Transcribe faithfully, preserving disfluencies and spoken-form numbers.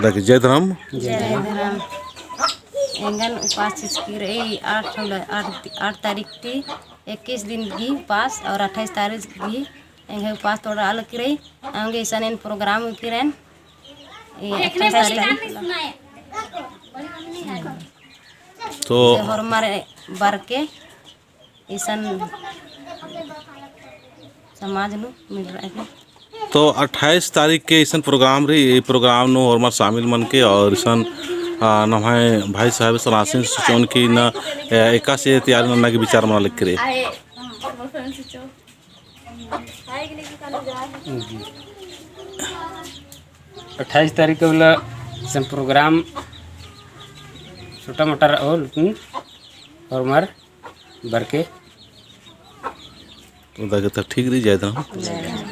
जय धरम। जय धरम। एंगन उपास चिचकी रई आठ, आठ, आठ तारीख ती इक्कीस दिन गही उपास और अट्ठाईस तारीख गही एंगे उपास तोड़ा लगी रई। एंगे इसन एन program उकी रएन। ई अट्ठाईस तारीख तो होरमर बरके इसन समाज नू मिल रहा है। तो अट्ठाईस तारीख के इसन program रई, ई program नू होरमर शामिल मनके और इसन, आ, नम्है भाई साहब सलासिन सुचोन की न, ए, एकासे तैयारी नन्ना की विचार मना लगी रई। अट्ठाईस तारीख के उल्ला इसन program छोटा मोटा रओ, लेकिन होरमर बरके। तो दागे तो ठीक रई, जय धरम।